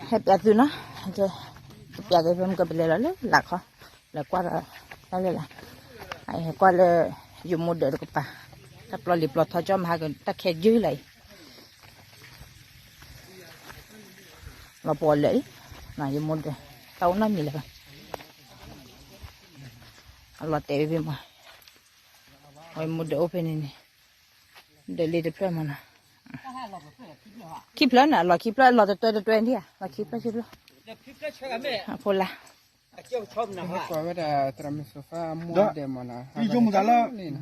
ဟဲပျးသုနီၤ, ပျးက့ၤဖဲမုၢ်ကပလဲၤလီၤလၢလာ်ခီ, လဲၤကွၢ်ဒီး တၢ်လၢလာ်, ကွၢ်လၢ ယမိၢ်ဒၢးတကပၤ, တၢ်ပျီလံၤပျီထီကၠီမဟါကတၢ်ခဲယုၢ်လၢအံၤ, လီၤပှီၤလၢာ်အံၤ, ယမိၢ်ဒၢး, တၢ်အိၣ်နီတမံၤလၢၤဘၣ်, အလီၤတဲာ်ဝဲဖဲမး, ယမိၢ်ဒၢးအိၣ်ဖဲန့ၣ်န့ၣ်, ဒၢးလ့တဖျၢၣ်မးနီၤ, ခံဖျၢၣ်န့ၣ် အလီၤခံဖျၢၣ် အလီၤတတွဲတတွဲဒံးဧါ, လီၤခံဖျၢၣ်ခံဖျၢၣ်, အဖိလၢ ကွၢ်ဝဲဒၣ်သရၣ်မုၣ်စိၤဖါအမိၢ်ဒဲးမးနီၤ, ယမိၢ်သးလၢ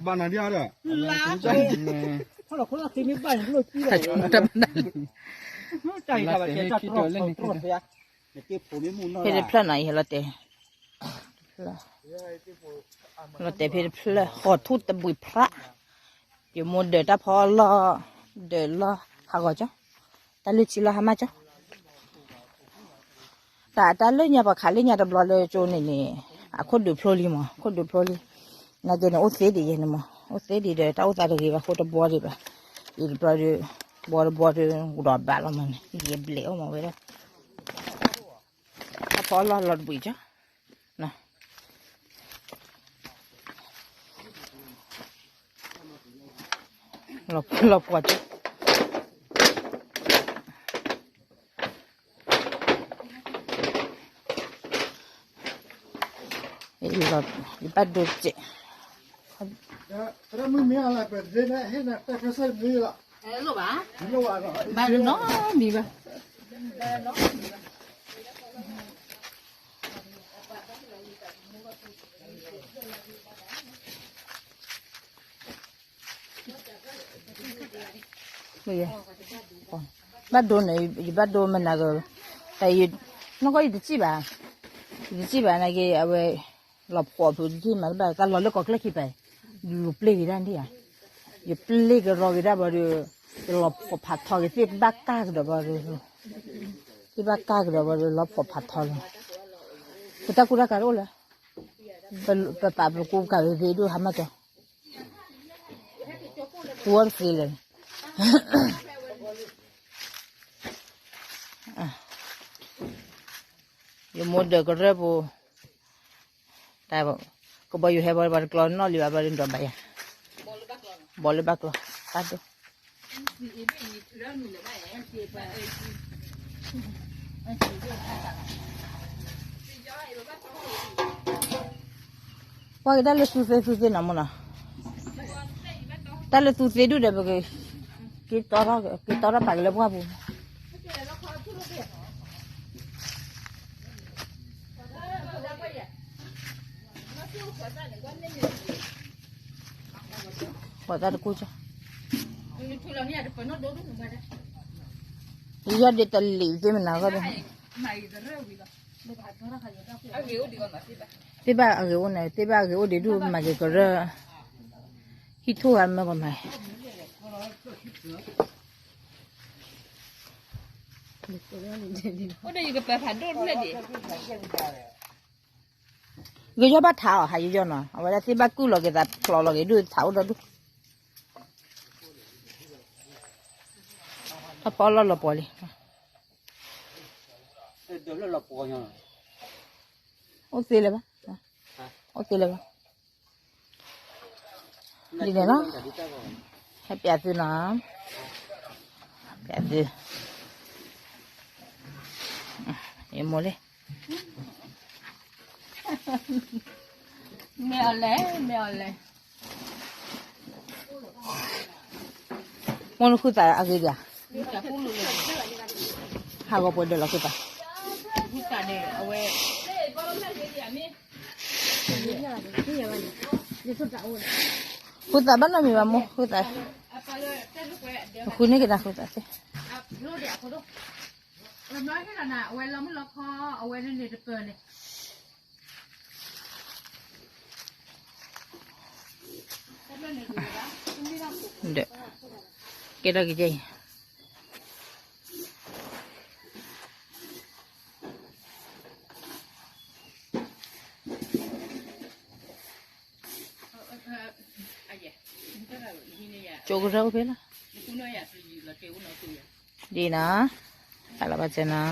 ဘၣ်နၤဒံးဧါဒီး ဖဲတဖျၢၣ်နီၤ ယဟဲလီၤတဲာ်, လီၤတဲာ်ဖဲတဖျၢၣ် ဃိးထူၣ်တဘှံးဖျး, ယမိၢ်ဒၢးတၢ်ဖီလီၢ်, ဒၢးလီၢ်ဟးဂီၤကၠီ, တၢ်လၢဆံလီၢ်ဟါမၢ်ကၠီ တၢ်တၢ်လၢညါပှၤခးလၢညါတဘျီလၢကၠိန့ၣ်န့ၣ်, အခိၣ်ဒုးဖျိလံမး, ခိၣ်ဒုးဖျိလံ, နာ်က့န့ၣ် အိၣ်သ့ဒံးယဲန့ၣ်မး, အိၣ်သ့ဒံးဒီး တၢ်အိၣ်သးတဂ့ၤဘၣ်ဃိတဘှီဒံးဘၣ်, ယတဘျီဒီး, ဘှီတဘှီဒီး ဒီးဘၣ်လီၤမးန့ၣ် ယဘျဲးအိၣ်မးဝဲဒၣ်, တၢ်ဖီလီၢ်လီၤတဘှံးကၠီ လီၤပှီၤကၠီ, ယဘၣ်ဒိစဲး, ဘၣ်နီတမံၤဘၣ် ဘၣ်ဒိန့ၣ် ယဘၣ်ဒိမနၤက, နီၢ်ကီၢ်ယတစံၣ်ဘၣ်, ယတစံၣ်ဘၣ်နာ်က့ အဝဲ လီၤဖှီၣ်ဖုးတထံၣ်မးတဘၣ် တၢ်လီၤလၢကီၢ်ချၢခံပၤ, ယပျ့ၤက့ၤဒၣ်ဒံးဧါ, ယပျ့ၤကရီက့ၤဒၣ်ဘၣ်ဒီး, ယလီၤဖှီၣ်ဖးထီက့ၤသ့ၣ်ဘၣ်ကၢ်ကဒီးဘၣ်ဒီး, သ့ၣ်ဘၣ်ကၢ်ကဒီးဘၣ်ဒီး လီၤဖှီၣ်ဖးထီလီၤ, ပတၢ်ကူတၢ်ကၤတအိၣ်လၢၤ ပပာ်ပကူကၤဂ့ၤဂ့ၤဒိၣ်ဟါမၢ်ကၠီ, ပဝဲတသ့လၢၤ, ယမိၢ်ဒၢးကရၢၢ်ပူၤ, တၢ်, ကဘီယူၤဟဲဘီပှၤတကျီနီၣ်လံဘၣ်ဘီဒီးဒိးဘၣ်ယၤ, ဘီလၢဘၣ်ကျီ, တၢ်ဒိၣ် ပှၤက့ၤတၢ်လၢသူသ့သူသ့နီၤမ့ၢ်နီၤ, တၢ်လၢသူသ့ဒူၣ်ဒီးပက, က့ၤတီထီၣ်ပာ်က့ၤလၢပှၢ်ပူၤ, ပှၤတၢ်တကူၣ်ကၠီ, ယီၢ်ဒ့တလံာ်သ့ၣ်မနၤဂီၢ်ဒီး, သ့ၣ်ဘၣ်အဂ့ၤအိၣ်န့ၣ် သ့ၣ်ဘၣ်အဂ့ၤအိၣ်ဒံးဒူၣ်မၤက့ၤကရၢၢ်, ဟံၣ်ထူၣ်ဂၤမၢကမၤ ကယီၢ်ဘၣ်ထးအီၤ ဟးယီၢ်ယီၢ်နီၤ အဝဲဒၣ်သ့ၣ်ဘၣ်ကုၢ်လီၤက့ၤသးဖျိးလီၤက့ၤဒူၣ်ထးအိၣ်ဒီဒူၣ်, တၢ်ဖီလီၢ်လီၤပှီၤလံ, အိၣ်သ့လၢၤဘၣ်, အိၣ်သ့လၢၤဘၣ်, ဒ်န့ၣ်လီၤ, ဟဲပျးသုနီၤ, ပျးသု, ယမိၢ်လံ, မ့ၢ်အီၤလဲၣ် မ့ၢ်အီၤလဲၣ် မိၢ်နဃုသးအဂ့ၤဒံးဧါ, ဟးဂီၤပှဲၤဒၢးလီၤဃုသး, ဃုသးန့ၣ် အဝဲ ဃုသးဘၣ်နီတမံၤဘၣ်မိၢ် ဃုသး, ဃုန့ၢ်က့ၤနၤဃုသးသ့, အဝဲလီၤမုၢ်လီၤခီ အဝဲန့ၣ်န့ၣ်တပၢၢ်န့ၣ် ဒီး, ကဲထီၣ်က့ၤကဲအံၤ, ကၠိကရၢၢ်အိၣ်ဖဲလီၤ, ဒ်နီၤ, တၢ်လီၤဘၣ်စဲနီၤ